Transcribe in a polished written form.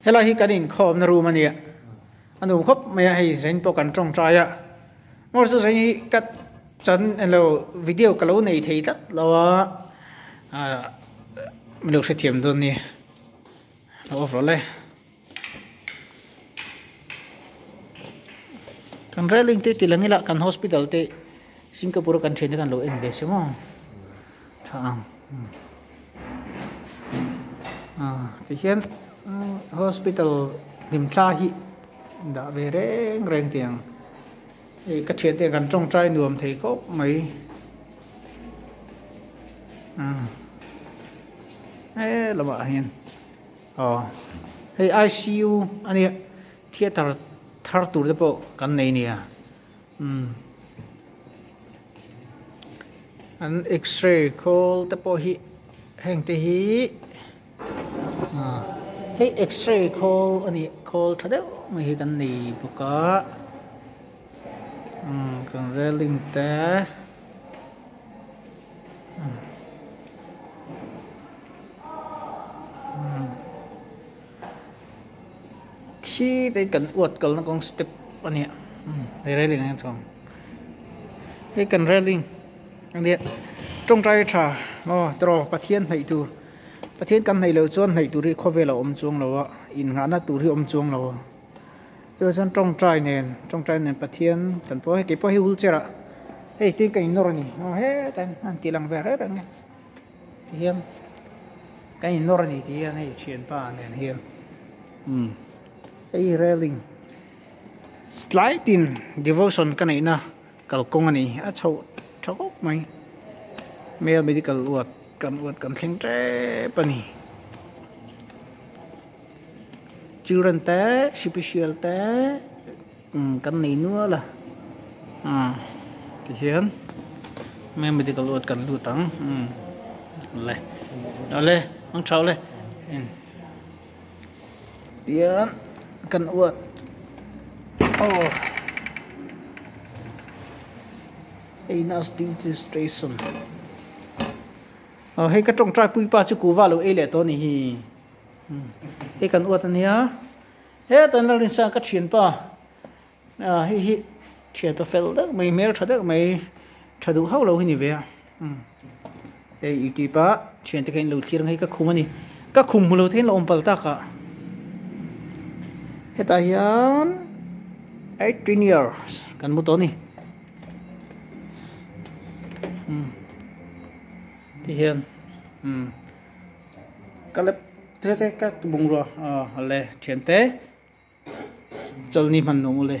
Helai hi kan inkhawmna room a nia, a nuam khawp mai a hei zain pawh kan tawngtai a, maw chu zain hi ka chan elo video ka lo nei thei tlat lo a, ah min lo hrethiam dawn nia a off rawh le. Kan railing te ti lang ila kan hospital te Singapore a kan thian te khan lo en ve se maw tha ang. Tihian hospital hlimthla hi dah ve reng reng tih ang hei ka thiante kan tawngtai nuam thei khawp mai he lamah hian aw hei I_C_U a nia theatre thar tur te pawh kan nei nia. An x-ray khawl te pawh hi heng te hi hei x-ray khawl a nih khawl tha deuh mai hi kan nei bawk a kan railing te Khi te kan uat kalna kawng step a nia hei railing ah hian chuan hei kan railing a nia tawngtai tha maw tiraw Pathian hnaih tur Pathian kan hnaih loh chuan hnaih tur hi khawvel a awm chuang lo a innghahna tur hi a awm chuang lo a chuvang chuan tawngtai nen tawngtai nen Pathian kan pawh hei keipawh hi wheelchair ah hei tin ka innawr a ni aw hetah hian an tih lang ve reng reng a tihian kan innawr a ni tih hian hei thianpa nen hian umm hei railing tlai tin devotion ka neihna kalkawng a ni a chhoh tha khawp mai male medical ward kan ward kan thleng tep a ni children te special te umm kan nei nual a ah tihian male medical ward kan lut ang umm le awle ang tha awle tihian kan ward aw hei nurse duty station aw hei ka tawngtai pui pa chu kuhva lo ei leh tawh a ni hi hei kan ward ania. Hetah an lo rinsa ka thianpa ah hei hi thianpa fel deuh mai hmel tha deuh mai tha duh hauh lo hi ni ve a umm hei youtube a thiante kha in lo thlir ang hei ka khum a ni ka khum hmu lo thei in lo awm pal tak ah hetah hian 18 years kan hmu tawh a ni umm tihian umm. Ka lep te te ka bungrua a le thiante chawlhni hman nuam u le.